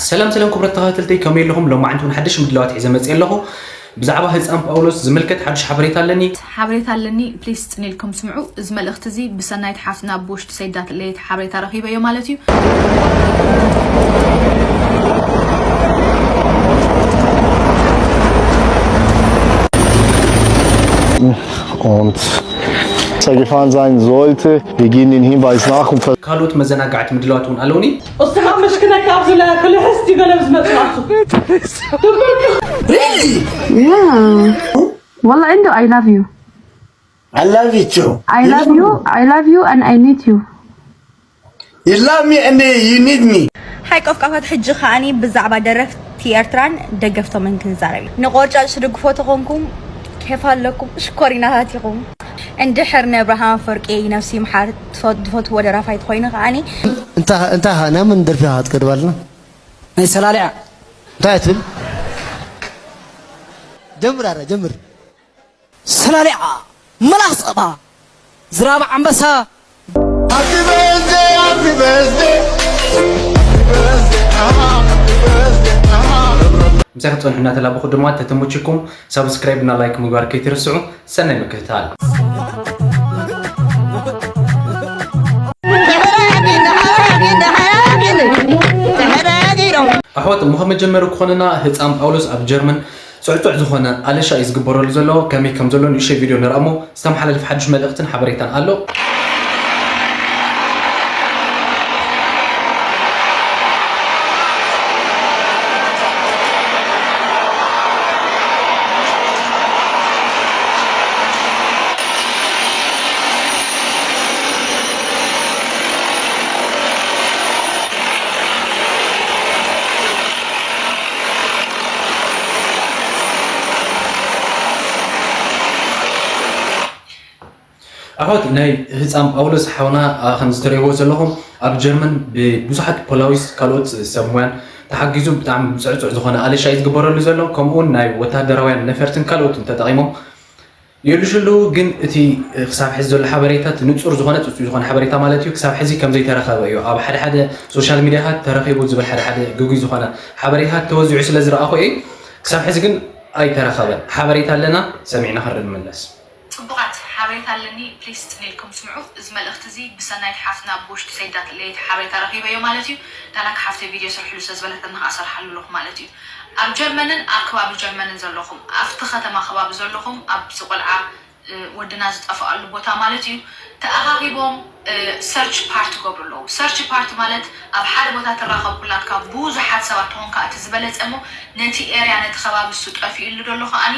ሰላም ሰላም ክቡራት ተኸታተልተይ፣ ከመይ ኣለኹም? ሎማዓንቲ እውን ሓድሽ ምድላዋት ሒዘ መፅየ ኣለኹ። ብዛዕባ ህፃን ጳውሎስ ዝምልከት ሓድሽ ሓበሬታ ኣለኒ። ሓበሬታ ኣለኒ፣ ፕሊስ ፅን ኢልኩም ስምዑ። እዚ መልእኽቲ እዚ ብሰናይት ሓፍትና ብውሽጢ ሰይዳት ለየት ሓበሬታ ረኺበዮ ማለት እዩ። Und gefahren sein sollte, wir gehen den Hinweis nach und ver- ካልኦት መዘናጋዕቲ ምድላዋት እውን ኣለውኒ። እስኻ ምሽክነካ ኣብዚ ለክልሕስቲ ገለ ዝመፅናቱ والله عنده I love you I love you too. I love you I love you and I need you You love me and you need me. ሓይ ቆፍቃፋት ሕጂ ከዓኒ ብዛዕባ ደረፍቲ ኤርትራን ደገፍቶምን ክንዛረብ ኢና። ንቆርጫጭ ትድግፎ ተኾንኩም ኬፍ ኣለኩም ሽኮሪናታት ኢኹም። እንድሕር ንኣብርሃም ኣፈወርቂ ነብሲ ይምሓር ትፈ- ትፈትዎ ደራፋይ ተኾይኑ ከዓኒ እንታይ እንታይ ናይ መን ደርፊ ኢኻ ትቀድባልና? ናይ ሰላሊዓ እንታይ ትብል? ጀምር ኣረ ጀምር። ሰላሊዓ መላኽ ጸባ ዝራብ ዓንበሳ Happy birthday, happy birthday. ምሳይ ክትፀንሑ እናተላበኹ ድማ ተተመችኩም ሳብስክራይብ እና ላይክ ምግባር ከይትርስዑ። ሰናይ ምክትታል። ኣሕዋት እሞ ከመጀመሪ ክኾነና ህፃን ጳውሎስ ኣብ ጀርመን ፅዕፅዕ ዝኾነ ኣለሻ እዩ ዝግበረሉ ዘሎ። ከመይ ከም ዘሎ ንእሽተይ ቪድዮ ንርኣ እሞ ዝተመሓላለፍ ሓድሽ መልእኽትን ሓበሬታን ኣሎ። ኣሕዋት ናይ ህፃን ጳውሎስ ሓውና ከምዝትሪእዎ ዘለኹም ኣብ ጀርመን ብብዙሓት ፖላዊስ ካልኦት ሰብ ሙያን ተሓጊዙ ብጣዕሚ ብፅዕፅዕ ዝኾነ ኣለሻ እዩ ዝግበረሉ ዘሎ። ከምኡውን ናይ ወታደራውያን ነፈርትን ካልኦትን ተጠቒሞም የሉሽሉ ግን እቲ ክሳብ ሕዚ ዘሎ ሓበሬታት ንፁር ዝኾነ ፅፁይ ዝኾነ ሓበሬታ ማለት እዩ ክሳብ ሕዚ ከም ዘይተረኸበ እዩ። ኣብ ሓደ ሓደ ሶሻል ሚዲያታት ተረኺቡ ዝብል ሓደ ሓደ ግጉይ ዝኾነ ሓበሬታት ተወዚዑ ስለ ዝረኣኹ እየ። ክሳብ ሕዚ ግን ኣይተረኸበን። ሓበሬታ ኣለና ሰሚዕና ክንርኢ ንመለስ። ፅቡቓት ሓበሬታ ኣለኒ please ፅን ኢልኩም ስምዑ። እዚ መልእኽቲ እዚ ብሰናይት ሓፍትና ብውሽጢ ሰይዳት ለይቲ ሓበሬታ ረኺበዮ ማለት እዩ። ዳናክ ሓፍተይ ቪድዮ ስርሕሉ ስለ ዝበለትና ከዓ እሰርሓሉ ኣለኹ ማለት እዩ። ኣብ ጀርመንን ኣብ ከባቢ ጀርመንን ዘለኹም ኣብቲ ከተማ ከባቢ ዘለኹም ኣብዚ ቆልዓ ወድና ዝጠፍኣሉ ቦታ ማለት እዩ ተኣኻኺቦም search party ክገብሩ ኣለዉ። Search party ማለት ኣብ ሓደ ቦታ ትራኸብ ኩላትካ ብዙሓት ሰባት ተኾንካ እቲ ዝበለፀ እሞ ነቲ area ነቲ ከባቢ እሱ ጠፊእሉ ደሎ ከዓኒ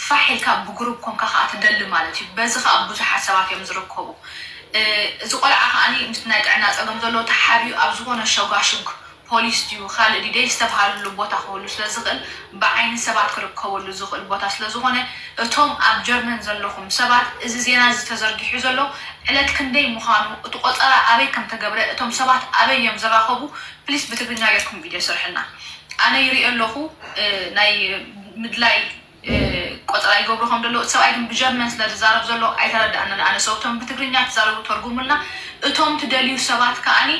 ፋሕ ኢልካ ብግሩፕ ኮንካ ከዓ ትደሊ ማለት እዩ። በዚ ከዓ ብዙሓት ሰባት እዮም ዝርከቡ። እዚ ቆልዓ ከዓኒ ምስ ናይ ጥዕና ፀገም ዘለዎ ተሓቢኡ ኣብ ዝኾነ ሸጓሽግ ፖሊስ ድዩ ካልእ ድዩ ደይስተብሃለሉ ቦታ ክህሉ ስለዝኽእል ብዓይኒ ሰባት ክርከበሉ ዝኽእል ቦታ ስለዝኾነ እቶም ኣብ ጀርመን ዘለኹም ሰባት እዚ ዜና እዚ ተዘርጊሑ ዘሎ ዕለት ክንደይ ምዃኑ እቲ ቆፀራ ኣበይ ከምተገብረ እቶም ሰባት ኣበይ እዮም ዝራኸቡ please ብትግርኛ ጌርኩም ቪድዮ ስርሕልና ኣነ ይሪኦ ኣለኹ ናይ ምድላይ ቆፀራ ይገብሩ ከም ዘለዉ እቲ ሰብኣይ ግን ብጀርመን ስለ ዝዛረብ ዘሎ ኣይተረድኣንን ኣነ so እቶም ብትግርኛ ትዛረቡ ተርጉሙልና እቶም ትደልዩ ሰባት ከዓኒ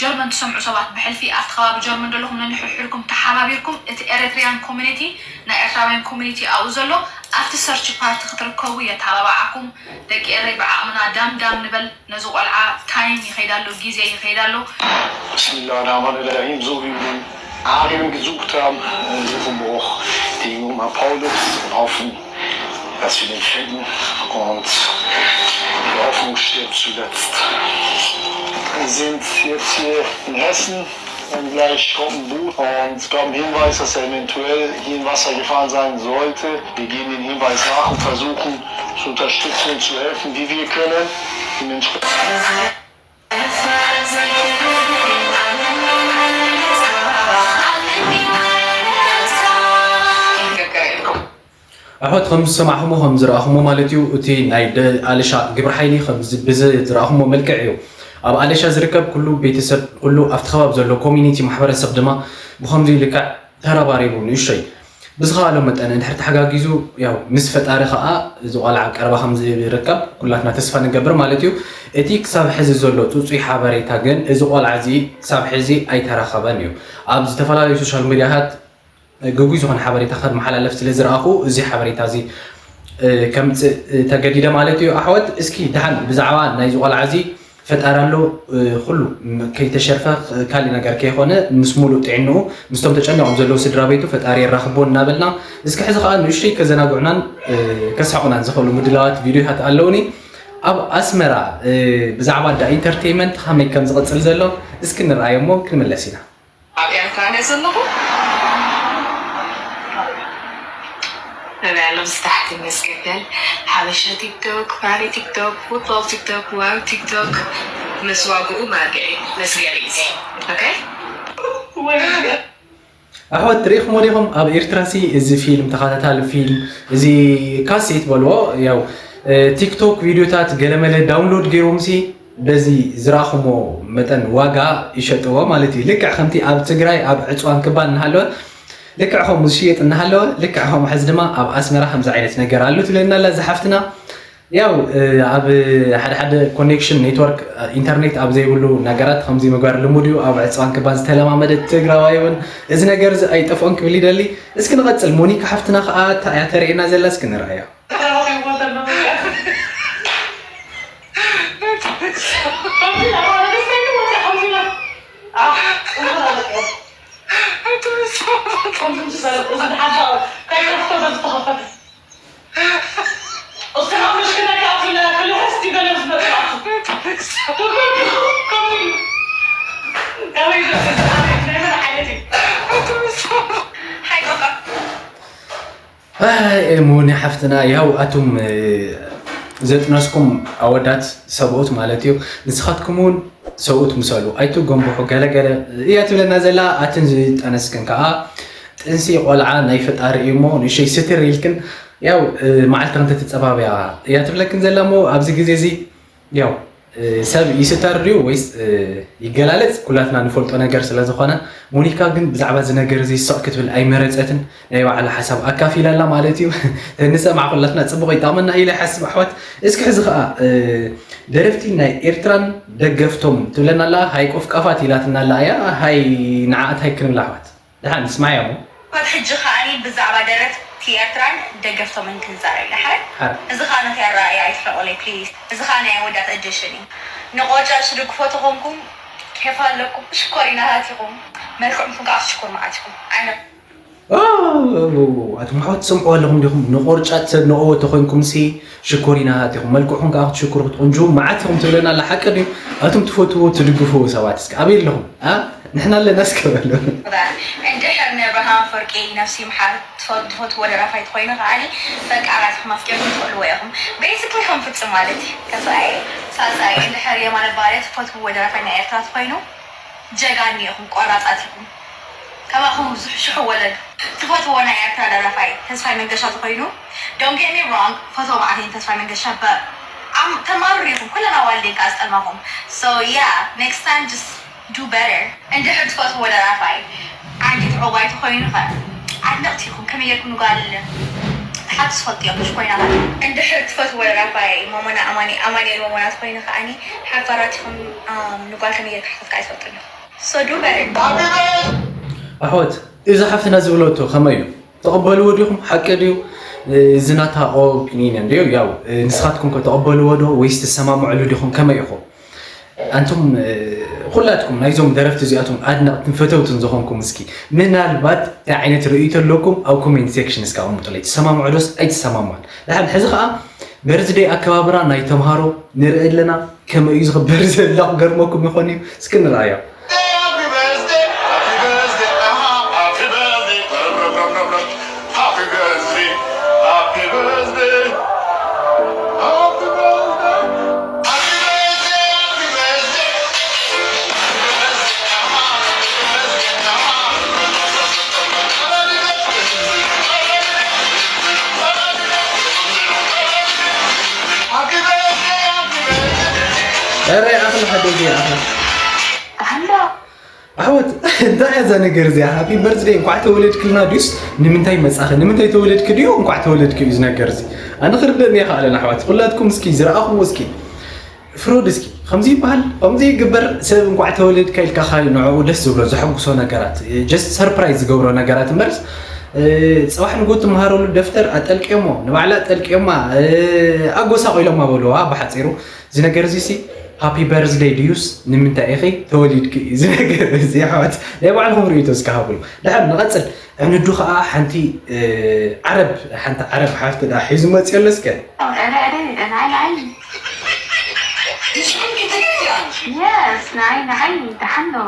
ጀርመን ትሰምዑ ሰባት ብሕልፊ ኣብቲ ከባቢ ጀርመን ዘለኹም ነንሕድሕድኩም ተሓባቢርኩም እቲ Eritrean community ናይ ኤርትራውያን community ኣብኡ ዘሎ ኣብቲ search party ክትርከቡ የተባባዓኩም ደቂ ኤረይ ብዓቕምና ዳም ዳም ንበል ነዚ ቆልዓ time ይኸይድ ኣሎ ግዜ ይኸይድ ኣሎ بسم الله الرحمن الرحيم so wie man Arien gesucht haben, suchen wir auch den jungen Paulus und hoffen, dass wir den finden. Und die Hoffnung stirbt zuletzt. Wir sind jetzt hier in Hessen und gleich kommt ein Boot und es gab einen Hinweis, dass er eventuell hier in Wasser gefahren sein sollte. Wir gehen den Hinweis nach und versuchen zu unterstützen und zu helfen, wie wir können. Dementsprechend ኣሕዋት ከም ዝሰማዕኹሞ ከም ዝረኣኹሞ ማለት እዩ እቲ ናይ ኣልሻ ግብረ ሓይሊ ብዝረኣኹሞ መልክዕ እዩ ኣብ ኣልሻ ዝርከብ ኩሉ ቤተሰብ ኩሉ ኣብቲ ከባቢ ዘሎ ኮሚኒቲ ማሕበረሰብ ድማ ብከምዚ ልክዕ ተረባሪቡ ንእሽተይ ብዝኸኣሎ መጠን እንድሕር ተሓጋጊዙ፣ ያው ምስ ፈጣሪ ኸኣ እዚ ቆልዓ ኣብ ቀረባ ከም ዝርከብ ኩላትና ተስፋ ንገብር ማለት እዩ። እቲ ክሳብ ሕዚ ዘሎ ጽጹይ ሓበሬታ ግን፣ እዚ ቆልዓ እዚ ክሳብ ሕዚ ኣይተረኸበን እዩ። ኣብ ዝተፈላለዩ ሶሻል ሚድያታት ግጉይ ዝኾነ ሓበሬታ ከመሓላልፍ ስለ ዝረኣኹ፣ እዚ ሓበሬታ እዚ፣ እ፣ ከምጽእ፣ እ፣ ተገዲደ ማለት እዩ። ኣሕዋት፣ እስኪ ደሓን ብዛዕባ ናይዚ ቆልዓ እዚ ፈጣሪ ኣሎ፣ እ፣ ኩሉ ም-፣ ከይተሸርፈ፣ እ፣ ካሊእ ነገር ከይኾነ፣ ምስ ሙሉእ ጥዕንኡ፣ ምስቶም ተጨኒቖም ዘለዉ ስድራ ቤቱ ፈጣሪ የራኽቦ እናበልና፣ እስኪ ሕዚ ኸኣ ንእሽተይ ከዘናግዑናን፣ እ፣ ከስሕቑናን ዝኽእሉ ምድላዋት ቪድዮታት ኣለዉኒ። ኣብ ኣስመራ፣ እ፣ ብዛዕባ ዳ ኢንተርቴይመንት ከመይ ከም ዝቕጽል ዘሎ እስኪ ንርኣዮ እሞ ክንምለስ ኢና። ኣብ ኤርትራ ድየ ዘለኹ? ኣበይ ኣሎ? ምስ ታሕቲ መስገደል ሓበሻ ቲክቶክ፣ ፋኒ ቲክቶክ፣ ፉትቦል ቲክቶክ፣ ዋው ቲክቶክ፣ ምስ ዋግኡ ማርግዒ መስገሪ እዚ። ኦኬ? ኣሕዋት፣ ርኢኹሞ ዲኹም? ኣብ ኤርትራሲ እዚ ፊልም፣ ተኸታታሊ ፊልም፣ እዚ ካሴት በልዎ፣ ያው፣ እ፣ ቲክቶክ ቪድዮታት ገለመለ ዳውንሎድ ገይሮምሲ በዚ ዝረኣኹሞ መጠን ዋጋ ይሸጥዎ ማለት እዩ። ልክዕ ከምቲ ኣብ ትግራይ ኣብ ዕፅዋን ክባን እናሃለወ ልክዕ ከምኡ ዝሽየጥ እናሃለወ፣ ልክዕ ከምኡ ሕዚ ድማ ኣብ ኣስመራ ከምዚ ዓይነት ነገር ኣሎ ትብለና ኣላ እዛ ሓፍትና። ያው፣ እ፣ ኣብ ሓደ ሓደ ኮኔክሽን ኔትወርክ፣ እ፣ ኢንተርኔት ኣብ ዘይብሉ ነገራት ከምዚ ምግባር ልሙድ እዩ። ኣብ ዕፅዋን ክባን ዝተለማመደ ትግራዋይ እውን እዚ ነገር እዚ ኣይጠፍኦን ክብል ይደሊ። እስኪ ንቐፅል። ሞኒካ ሓፍትና ከዓ እንታይ እያ ተርእየና ዘላ? እስኪ ንርኣያ። ኣይ፣ ሞኒ ሓፍትና፣ ያው ኣቱም፣ እ፣ ዘጥነስኩም ኣወዳት ሰብኡት ማለት እዩ። ንስኻትኩም እውን ሰብኡት ምሰሉ፣ ኣይትጎንብሑ። ገለ ገለ እያ ትብለና ዘላ። ኣትን ዝጠነስክን ከዓ ጥንሲ ቆልዓ ናይ ፈጣሪ እዩ እሞ ንእሽተይ ስትር ኢልክን፣ ያው፣ እ፣ መዓልቲ ክንተ ትጸባብያ እያ ትብለክን ዘላ እሞ ኣብዚ ግዜ እዚ ያው፣ እ፣ ሰብ ይስተር ድዩ ወይስ፣ እ፣ ይገላለጽ? ኩላትና ንፈልጦ ነገር ስለ ዝኾነ፣ ሞኒካ ግን ብዛዕባ እዚ ነገር እዚ ስቕ ክትብል ኣይመረጸትን። ናይ ባዕላ ሓሳብ ኣካፊላ ኣላ ማለት እዩ። ተንሰማዕ ኩላትና ጽቡቕ ይጠቕመና ኢለ ይሓስብ ኣሕዋት። እስኪ ሕዚ ኸኣ፣ እ፣ ደረፍቲ ናይ ኤርትራን ደገፍቶም ትብለና ኣላ። ሃይ ቆፍቃፋት ኢላትና ኣላ እያ። ሃይ ንዓኣ እንታይ ክንብላ ኣሕዋት? ደሓን ንስማዕ እሞ። ካብ ሕጂ ከኣኒ ብዛዕባ ደረፍቲ ኤርትራን ደገፍቶምን ክንዛረብ ኢና። ሓረ? ሓረ። እዚ ከኣ ነቲ ኣረኣእያ ኣይትሕረቑለይ ፕሊዝ። እዚ ከኣ ናይ ኣወዳት ኣዲሽን እዩ። ንቆርጫጭ ትድግፎ ተኾንኩም ኬፍ ኣለኩም፣ ሽኮሪናታት ኢኹም። መልክዕኩም ከኣ ሽኮር መዓት ኢኹም። ኣነ ኦ፣ ኣቱም ኣሕዋት ትሰምዕዎ ኣለኹም ዲኹም? ንቆርጫጭ ተድንቕዎ ተኾይንኩምሲ ሽኮሪናታት ኢኹም። መልክዕኩም ከኣ ክትሽክሩ ክትቁንጅዉ መዓት ኢኹም ትብለና ኣላ። ሓቂ ድዩ? ኣቱም ትፈትውዎ ትድግፍዎ ሰባት እስከ ኣበይ ኣለኹም? ኣ? ንሕና ኣለና እስከ በሉ። እምበር፣ እንድሕር ንኣብርሃም ኣፈወርቂ ነፍሲ ይምሓር ትፈ-፣ ትፈትዎ ደራፋይ ተኾይኑ ከዓኒ በቃ ራስኹም ኣፍቂርኩም ትኽእልዎ ኢኹም። ቤዚክሊ ከም ፍጽም ማለት እዩ። ከሳኤ፣ ሳልሳኤ፣ እንድሕር የማነ ባርያ ትፈትውዎ ደራፋይ ናይ ኤርትራ ተኾይኑ ጀጋኑ ኢኹም፣ ቆራጻት ኢኹም። ከማኹም ብዙሕ ሽሕ ወለዱ። ትፈትውዎ ናይ ኤርትራ ደራፋይ ተስፋይ መንገሻ ተኾይኑ፣ don't get me wrong፣ ፈትዎ መዓት እየ ንተስፋይ መንገሻ፣ but ኣም-፣ ተማርሩ ኢኹም፣ ኩለን ኣዋልድ እየን ከኣ ዝጠልማኹም። So yeah, next time just do better። እንድሕር ትፈትዎ ደራፋይ ዓንዲት ዑባይ ተኾይኑ ኸ? ኣድነቕቲ ኢኹም፣ ከመይ ጌርኩም ንጓል ትሓቱ ትፈልጡ ኢኹም፣ ሽኮሪናታት። እንድሕር ትፈትዎ ደራፋይ ሞሞና ኣማኒ-፣ ኣማኑኤል ሞሞና ተኾይኑ ከኣኒ ሓፋራት ኢኹም፣ ኣም፣ ንጓል ከመይ ጌርካ ክትሓትካ ኣይትፈልጡን ኢኹም። So do better። ኣሕዋት፣ እዛ ሓፍትና ዝብለቶ ከመይ እዩ? ትቕበልዎ ዲኹም? ሓቂ ድዩ? እዚ ናታ ኦፒኒየን ድዩ? ያው፣ ንስኻትኩም ከ ትቕበልዎ ዶ ወይስ ትሰማምዕሉ ዲኹም? ከመይ ኢኹም? ኣንቱም፣ እ፣ ኩላትኩም ናይዞም ደረፍቲ እዚኣቶም ኣድነቕትን ፈተውትን ዝኾንኩም፣ እስኪ ምናልባት እንታይ ዓይነት ርእይቶ ኣለኩም ኣብ ኮሜንት ሴክሽን እስኪ ኣቐምጡለይ። ትሰማምዑ ዶስ ኣይትሰማምዑን? ደሓን ሕዚ ኸኣ በርዝደይ ኣከባብራ ናይ ተምሃሮ ንርኢ ኣለና። ከመይ እዩ ዝኽበር ዘሎ ክገርመኩም ይኾን እዩ። እስኪ ንርኣዮ። ኧረ ኣኽሊ ሓደ ጊዜ ኣኽሊ። ኣሕዋት፣ እንታይ እያ እዛ ነገር እዚኣ? ሃፒ በርዝደይ፣ እንኳዕ ተወለድክልና ድዩስ ንምንታይ መጻኺ? ንምንታይ ተወለድክ ድዩ እንኳዕ ተወለድክ እዩ እዚ ነገር እዚ? ኣነ ክርደእኒ ኣይከኣለን ኣሕዋት። ኩላትኩም እስኪ ዝረኣኹም እስኪ ፍሮድ እስኪ ከምዚ ይበሃል፣ ከምዚ ይግበር። ሰብ እንኳዕ ተወለድካ ኢልካ ካሊእ ንዕኡ ደስ ዝብሎ ዘሐጉሶ ነገራት፣ ጀስት ሰርፕራይዝ ዝገብሮ ነገራት እምበርስ፣ እ፣ ጽባሕ ንጎ ትመሃረሉ ደፍተር ኣጠልቅዮሞ፣ ንባዕላ ኣጠልቅዮማ፣ እ፣ ኣጎሳቑሎማ በልዋ ብሓጺሩ። እዚ ነገር እዚ ሲ ሃፒ በርዝደይ ድዩስ ንምንታይ ኢኺ ተወሊድኪ እዩ እዚ ነገር እዚ ኣሕዋት? ናይ ባዕልኹም ርእይቶ እስከ ሃቡሉ። ድሓር ንቐጽል። ዕንዱ ኸኣ ሓንቲ፣ እ፣ ዓረብ፣ ሓንቲ ዓረብ ሓፍቲ ደኣ ሒዙ መጽዮ ኣሎ እስከ። Oh, أنا أدري، أنا عين عين. Yes، نعين عين، تحنو.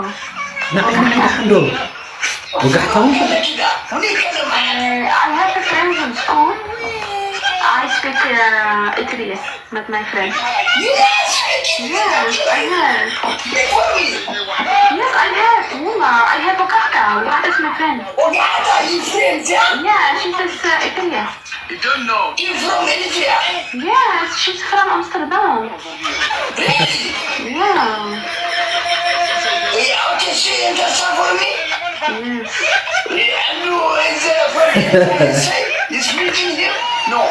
ንዓይኒ ደሓን ዶ? ወጋሕታውን? Uh, I have a friend from school. I speak, uh, Italy. With my friend. Yes, I have. Yes, I have. Wallah, I have وقحتة. وقحتة is my friend. وقحتة, you friends, yeah? Yeah, she's a Eritrea. You don't know. You from Eritrea? Yes, she's from Amsterdam. Really? Yeah. Yeah, okay, she interested for me? Yes. Yeah, I know, it's, uh, for me, say, you speaking here? No.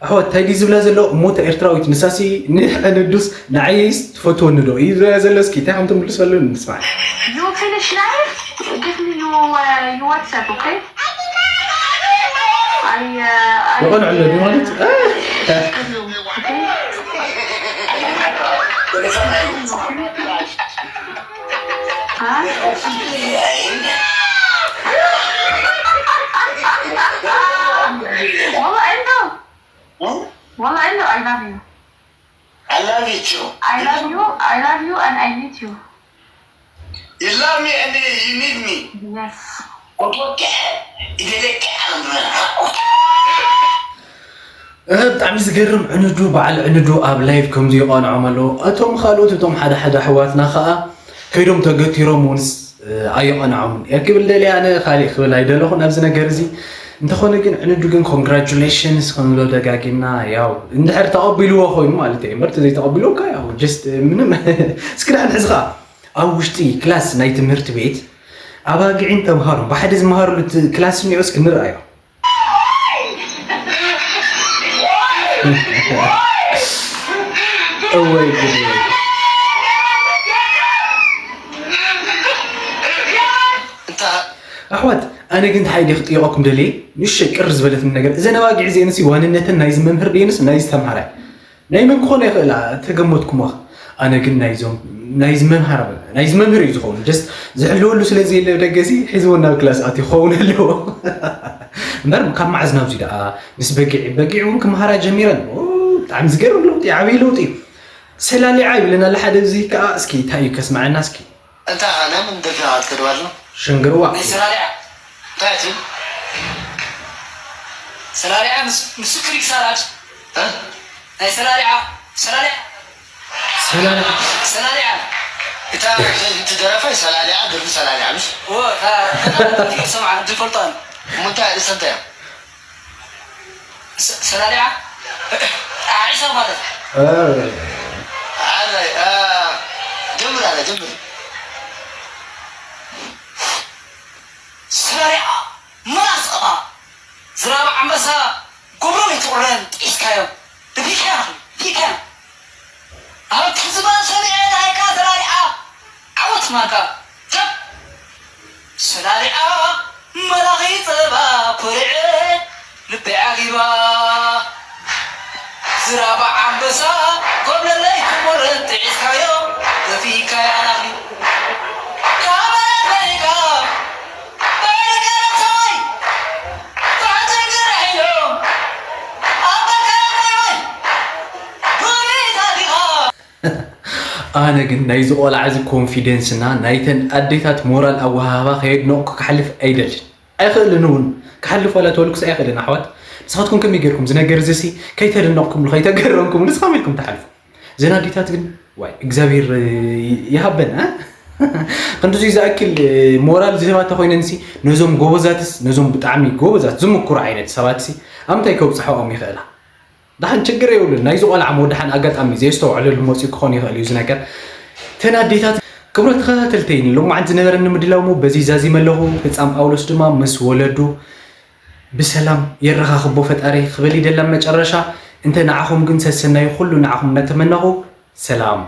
ኣሕዋት፣ እንታይ ድዩ ዝብላ ዘሎ? እሞ እታ ኤርትራዊት ንሳሲ ንዕንዱስ ንዓይስ ትፈትወኒ ዶ እዩ ዝብላ ዘሎ? እስኪ እንታይ ከም ትምልሰሉ ንስማዕ። You finish live? Give me your, uh, your WhatsApp, okay? I, uh, I, የቐንዐሎ ድዩ ማለት? uh, okay? Huh? والله عنده. Hmm? والله عنده I love you. I love you too. I love you, I love you and I need you. You love me and you need me. Yes. Okay. إذا لك أمر. እ፣ ብጣዕሚ ዝገርም። ዕንዱ፣ በዓል ዕንዱ ኣብ ላይቭ ከምዚ ይቐንዖም ኣለዉ። እቶም ካልኦት፣ እቶም ሓደ ሓደ ኣሕዋትና ኸኣ ከይዶም ተገቲሮም እውንስ፣ እ፣ ኣይቐንዖምን እየ ክብል ደልየ። ኣነ ካሊእ ክብል ኣይደለኹን ኣብዚ ነገር እዚ። እንተኾነ ግን ዕንዱ ግን ኮንግራቹሌሽንስ ክንብሎ ደጋጊምና፣ ያው እንድሕር ተቐቢልዎ ኮይኑ ማለት እየ። እምበር ተዘይተቐቢልዎ እኳ ያው ጀስት ምንም። እስኪ ደሓን ሕዚ ኸኣ ኣብ ውሽጢ ክላስ ናይ ትምህርቲ ቤት ኣባጊዕን ተምሃሮን ብሓደ ዝመሃርሉ ት-፣ ክላስ እኒኦ እስኪ ንርኣዮ። እወይ ጉድ። እንታ ኣሕዋት፣ ኣነ ግን እንታይ ድየ ክጥይቐኩም ደልየ? ንእሽተይ ቅር ዝበለትኒ ነገር፣ እዘን ኣባጊዕ እዚአንሲ ዋንነተን ናይዚ መምህር ድየንስ ናይዚ ተምሃራይ? ናይ መን ክኾና ይኽእላ? ተገመትኩሞ። ኣነ ግን ናይዞም፣ ናይዚ መምሃር፣ ናይዚ መምህር እዩ ዝኸውን። ጀስት ዝሕልወሉ ስለ ዘየለ ደገ እዚ ሒዝዎ ናብ ክላስ ኣትዩ ክኸውን ኣለዎ። እምበር ካብ መዓዝ ናብዚ ደኣ ምስ በጊዕ፣ በጊዕ እውን ክመሃራ ጀሚረን። ኦ፣ ብጣዕሚ ዝገርም ለውጢ፣ ዓብዪ ለውጢ። ሰላሊዓ ይብለና ኣሎ ሓደ። እዚ ከኣ እስኪ እንታይ እዩ ከስምዓና እስኪ። እንታ ናምን ደፊራ ክትከድዋ ኣሎ? ሽንግርዋ። ናይ ሰላሊዓ። እንታይ ትብል? ሰላሊዓ ምስ-፣ ምስክር ይሳላድ። እ? ናይ ሰላሊዓ፣ ሰላሊዓ። ሰላሊዓ። ሰላሊዓ። እታ ትደረፈ ሰላሊዓ፣ ደርፊ ሰላሊዓ፣ ምሽ? እወ፣ እታ፣ እታ፣ እታ፣ ሰምዓ፣ ዝፈልጦ ኣሎ። እሞ እንታይ ርእሰ እንታይ እያ? ሰ-፣ ሰላሊዓ? ኣዒሳ ማለት። እ። ኣረ፣ እ፣ ጀምር ኣለ፣ ጀምር። ሰላሊዓ፣ መላስ ጸባ፣ ዝራብ ዓንበሳ፣ ጎብሮም ኣይትቑረን፣ ጢስካዮም፣ ደፊእካዮ፣ ደፊእካዮ። ኣብ ትሕዝባ ሰሚዐ ናይካ ተራሪዓ ዓወት ማካ። ጀብ! ሰላሊዓ መላኺ ጸባ ኮሪዐ ልበይ ዓጊባ። ዝራባ ዓንበሳ ኮብለለይ ክቆረን ጥዒስካዮ ደፊእካያ ናኽሊ። ካብ መሬት ፈሊካ በርገ ነብሰዋይ ብዓንተር ግርሕ ኢሎም ኣብ በርገ ነብሰዋይ ኣነ ግን ናይዚ ቆልዓ እዚ ኮንፊደንስ እና ናይተን ኣዴታት ሞራል ኣወሃህባ ከየድነቕኩ ክሓልፍ ኣይደልን። ኣይኽእልን እውን። ክሓልፍ ዋላ ተበልኩስ ኣይኽእልን ኣሕዋት። ንስኻትኩም ከመይ ጌርኩም እዚ ነገር እዚ ሲ ከይተደነቕኩምሉ ከይተገረምኩምሉ ንስኻም ኢልኩም ትሓልፉ። እዘን ኣዴታት ግን ዋይ እግዚኣብሔር ይሃበን እ? ክንድዙይ ዝኣክል ሞራል ዝህባ ተኾይነን ሲ ነዞም ጎበዛትስ ነዞም ብጣዕሚ ጎበዛት ዝምኩሩ ዓይነት ሰባት ሲ ኣብ ምንታይ ከብፅሐኦም ይኽእላ? ደሓን ችግር የብሉን። ናይዚ ቆልዓ ሞ ደሓን ኣጋጣሚ ዘየስተውዐለሉ መፂኡ ክኾን ይኽእል እዩ እዚ ነገር። እተን ኣዴታት ክቡራት ተኸታተልተይ፣ ንሎማዓንቲ ዝነበረኒ ምድላው ሞ በዚ ዛዚመ ኣለኹ። ህፃን ጳውሎስ ድማ ምስ ወለዱ ብሰላም የረኻኽቦ ፈጣሪ ክብል ይደላ። መጨረሻ እንተ ንዓኹም ግን ሰሰናዩ ኩሉ ንዓኹም እናተመናኹ፣ ሰላም።